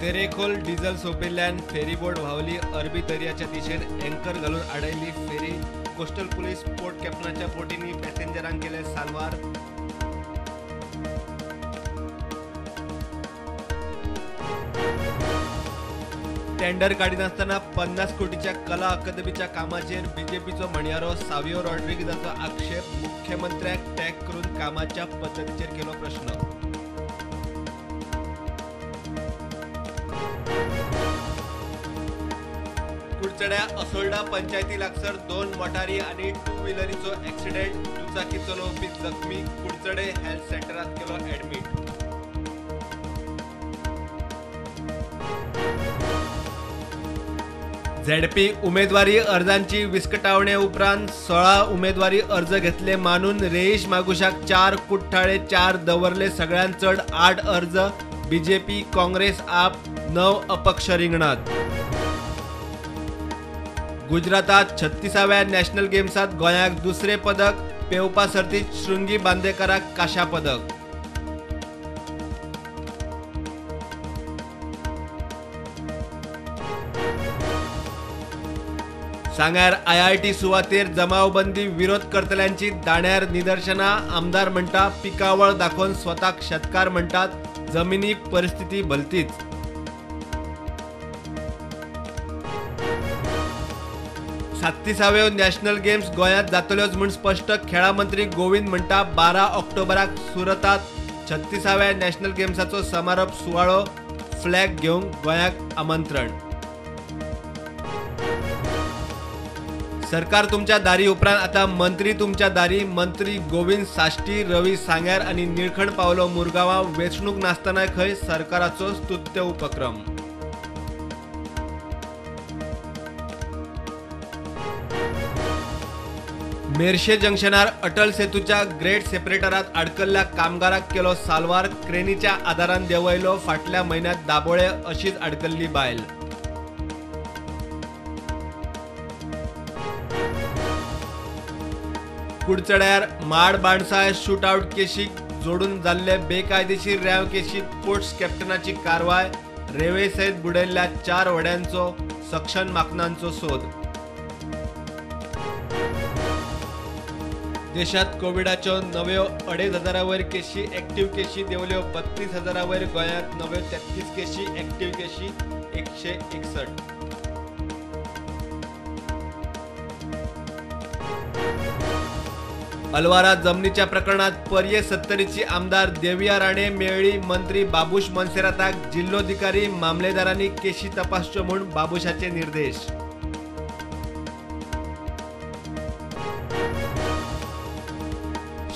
Terekhol diesel सोंपिल्ल्यान ferryboat व्हांवली अरबी दर्याच्या दिशेन अँकर घालून आडयली फेरी. कोस्टल पुलीस पोर्ट कॅप्टनाच्या बोटींनी पॅसेंजरांक केले साल्वार. टेंडर काडिनासतना 50 कोटीच्या कला अकादमीच्या कामाचेर बीजेपीचो म्हणयारो सावियो रॉड्रिगीजाचो आक्षेप. मुख्यमंत्र्याक टॅग करून कामाच्या पद्दतीचेर केलो प्रश्न. कुडचड्या असोल्डा पंचायती लागसर 2 मोटारी आनी 2 व्हिलरीचो एक्सिडेंट. दुचाकी चलोवपी जखमी. कुडचडे हेल्थ सेंटरात केलो ॲडमिट. झेडपी उमेदवारी अर्जांची विस्कटावणे उपरांत 16 उमेदवारी अर्ज घेतले मानून रेईश मागुशाक 4, कुठ्ठाळे 4, दवर्ले सगळ्यांत चड 8 अर्ज. बीजेपी, काँग्रेस, आप 9 अपक्ष रिंगणात. गुजरातात 36व्या नॅशनल गेम्सात गोंयाक दुसरे पदक. पेंवपा सर्तीत शृंगी बांदेकराक कांश्या पदक. सांग्यार IIT सुवातेर जमावबंदी विरोध करतल्यांची दाण्यार निदर्शनां. आमदार म्हणटा पिकावळ दाखोवन स्वताक शेतकार म्हणटात, जमिनी परिस्थिती भलतीच. 37व्यो नॅशनल गेम्स गोंयांत जातल्योच म्हूण स्पश्ट. खेळां मंत्री गोविंद म्हणटा 12 ऑक्टोबराक सुरतांत 36व्या नॅशनल गेम्साचो समारोप सुवाळो. फ्लॅग घेवंक गोंयाक आमंत्रण. सरकार तुमच्या दारी उपरांत आता मंत्री तुमच्या दारी. मंत्री गोविंद साश्टी, रवी सांग्यार आनी निळखण पावलो मुरगांवां. वेंचणूक नासतना खंय सरकाराचो स्तुत्य उपक्रम. मेरशे जंक्शनार अटल सेतूच्या ग्रेड सेपरेटरात आडकल्ल्या कामगाराक केलो साल्वार. क्रेनीच्या आदारान देंवयलो. फाटल्या म्हयन्यांत दाबोळे अशीच आडकल्ली बायल. कुडचड्यार माड बाणसाय शूटआउट केशीक जोडून जाल्ले बेकायदेशीर रेंव केशीत पोर्ट्स कॅप्टनाची कारवाय. रेंवे सयत बुडयल्ल्या 4 व्हड्यांचो सक्षम माकनांचो सोद. देशात कोविडाच्यो नव्यो 2,500 वयर केशी. एक्टिव्ह केशी देंवल्यो 32,000 वयर. गोंयांत नव्यो 33 केशी. एक्टिव्ह केशी 161. अलवारा जमनीच्या प्रकरणात पर्ये सत्तरीची आमदार देविया राणे मेळ्ळी. मंत्री बाबूश मोन्सेराताक जिल्लोधिकारी मामलेदारांनी केशी तपासच्यो म्हूण बाबूशाचे निर्देश.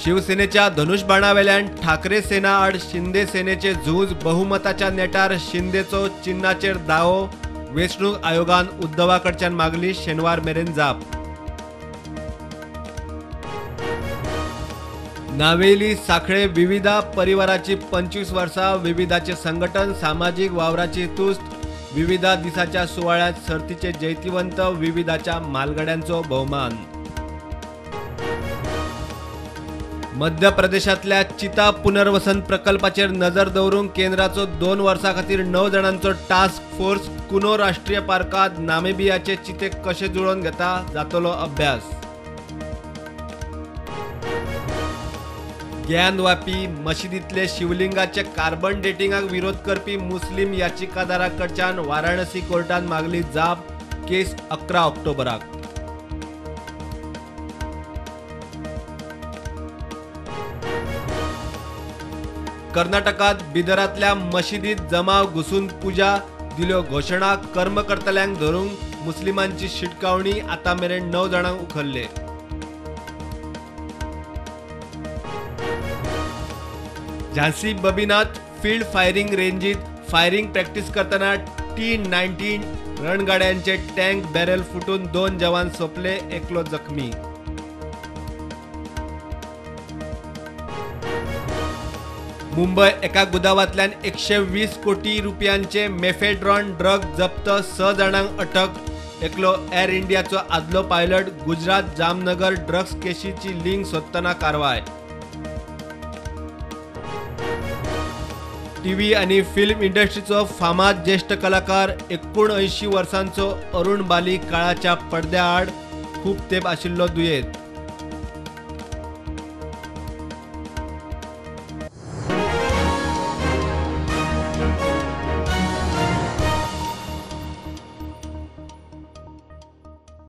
शिवसेनेच्या धनुषबाणावेल्यान ठाकरे सेना आड शिंदे सेनेचे झूज. बहुमताच्या नेटार शिंदेचो चिन्नाचेर दावो. वेंचणूक आयोगान उद्धवा कडच्यान मागली शेनवार मेरेन जाप. नावेली साखळे विविधा परिवाराची 25 वर्सां. विविधाचे संघटन सामाजीक वावराची तुस्त. विविधा दिसाच्या सुवाळ्यात सर्तीचे जैतिवंत विविधाच्या म्हालगड्यांचो भोवमान. मध्य प्रदेशांतल्या चिता पुनर्वसन प्रकल्पाचेर नजर दवरूंक केंद्राचो 2 वर्सां खातीर 9 जाणांचो टास्क फोर्स. कुनो राष्ट्रीय पार्कांत नामिबियाचे चिते कशे जुळोवन घेता जातलो अभ्यास. ज्ञानवापी मशिदींतले शिवलिंगाचे कार्बन डेटिंगाक विरोध करपी मुस्लीम याचिकादारा कडच्यान वाराणसी कोर्टान मागली जाप. केस 11 ऑक्टोबराक. कर्नाटकात बिदरांतल्या मशिदीत जमाव घुसून पुजा. दिल्यो घोशणा. कर्म करतल्यांक धरूंक मुस्लिमांची शिटकावणी. आतां मेरेन 9 जाणांक उखल्ले. झांसी बबीनाथ फील्ड फायरिंग रेंजीत फायरिंग प्रॅक्टिस करतना T-19 रणगाड्यांचे टँक बॅरल फुटून 2 जवान सोंपले, एकलो जखमी. मुंबय एका गुदावांतल्यान 120 कोटी रुपयांचे मेफेड्रॉन ड्रग जप्त, 6 जाणांक अटक. एकलो एअर इंडियाचो आदलो पायलट. गुजरात जामनगर ड्रग्स केशीची लिंक सोदतना कारवाय. टीव्ही आनी फिल्म इंडस्ट्रीचो फामाद ज्येश्ठ कलाकार 79 वर्सांचो अरुण बाली काळाच्या पडद्या आड खूब तेंप आशिल्लो दुयेंत।